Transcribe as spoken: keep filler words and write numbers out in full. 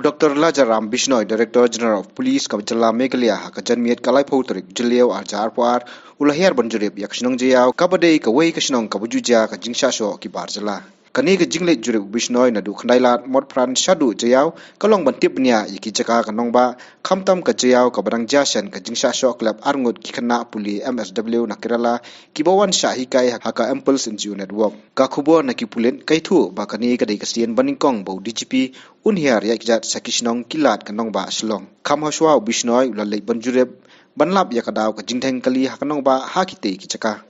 Doctor Lajaram Bishnoi, Director General of Police ka jylla Meghalaya, ha ka janmiet ka laiphew tarik Jylliew arhajar arphew ar, u la hiar ban jurip ïa ka shnong Jaïaw, kaba dei kawei ka shnong kaba ju jia ka jingshah shoh ki bar jylla. Kane ka jingleit jurip u Bishnoi naduh Khyndailad, Motphran shaduh Jaïaw, ka long ban tip bniah ïa ki jaka ka nongbah, khamtam ka Jaïaw kaba dang jia shen ka jingshah shoh khlem arngut ki khynnah pule M S W na Kerala, kiba wan shah hikai ha ka Impulse N G O Network. Ka khubor na ki pulit ka ïathuh ba kane ka dei ka sien ba nyngkong ba u D G P un hiar ïaid kjat sha ki shnong ki lad ka nongbah Shillong. Kham hashwa u Bishnoi u la leit ban jurip ban lap ïa ka daw ka jingdheng kali ha ka nongbah ha kitei ki jaka.